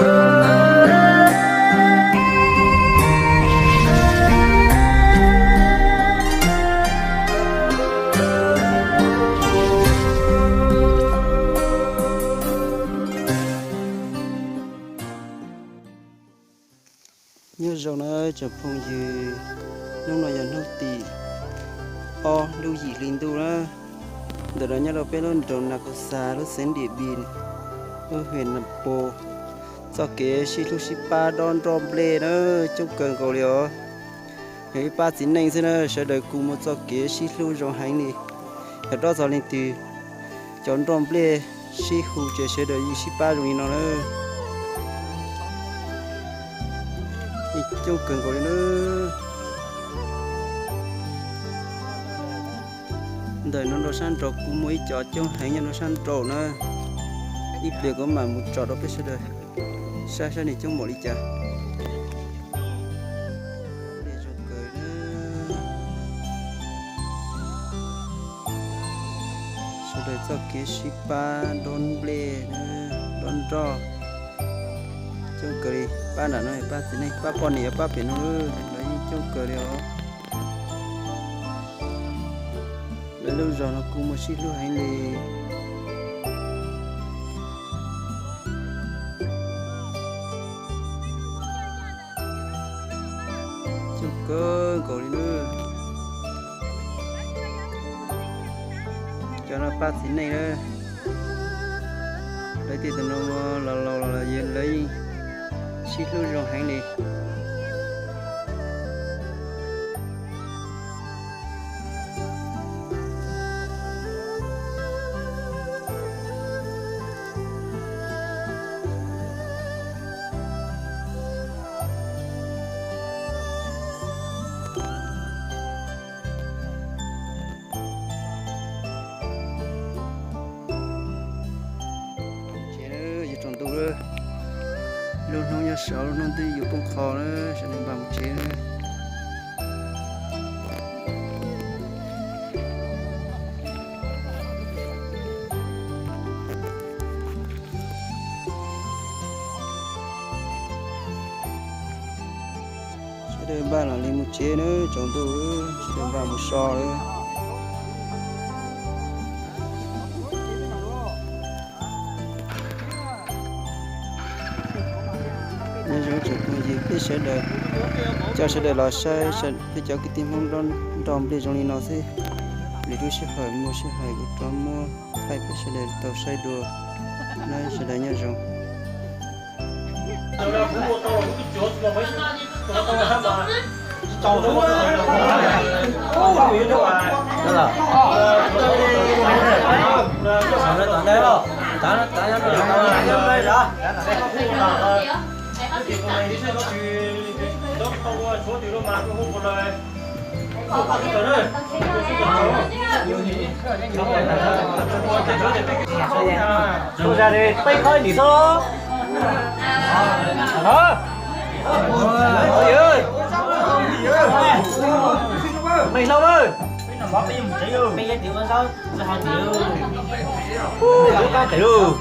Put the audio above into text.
Nyob zoo na tsoom phooj ywg, hnub no yog hnub tim ob lub yim hli ntuj na. Ntawm no nyob rau peb lub nroog Nas Kos Xas lub xeev Diam Npis, lub hwm Nas Pos. Txoj kev sib hlub sib pab dob nroj nplej na, coob kawg nkaus li os. Yog ib pab txiv neej xwb na, sawv daws kuj muaj txoj kev sib hlub zoo heev li. Yog dob txog leej twg cov nroj nplej sib hu ces sawv daws yeej sib pab zoo li no na. Yeej coob kawg nkaus li na. Ntawm no rau sab nraud kuj muaj ib co coob heev nyob rau sab nraud na. Ib pliag kuv mam mus tsom rau peb sawv daws saib sab nws coob npaum li cas. Zoo kawg na. Sawv daws txoj kev sib pab dob nplej, dob nroj, coob kawg li. Pab nram no pab txiv neej, pab poj niam pab pem no, lawv yeej coob kawg li os. Lawv lub zos no kuj muaj sib hlub heev li. Coob kawg nkaus li na. Cov no pab txiv neej na. Lawv tej tus no los laus los lawv yeej sib hlub zoo heev li. Tsev yuav tsaus ntuj lawm, lub hnub nyob saud lub hnub twb yuav poob qho lawm, sawv daws npaj mus tsev. Sawv daws npaj los li mus tsev na, tsaus ntuj, sawv daws npaj mus so lawm. Nyob zoo tsoom phooj ywg peb sawv daws, coj sawv daws los saib peb cov kwv tij Hmoob nroj nplej zoo li no xwb. Lwm lub sij hawm muaj sij hawm kuv rov muab thaij peb sawv daws tau saib dua na, sawv daws nyob zoo. Ua zag peb khob nim xwb. Mej hlob, lub qab tes lug.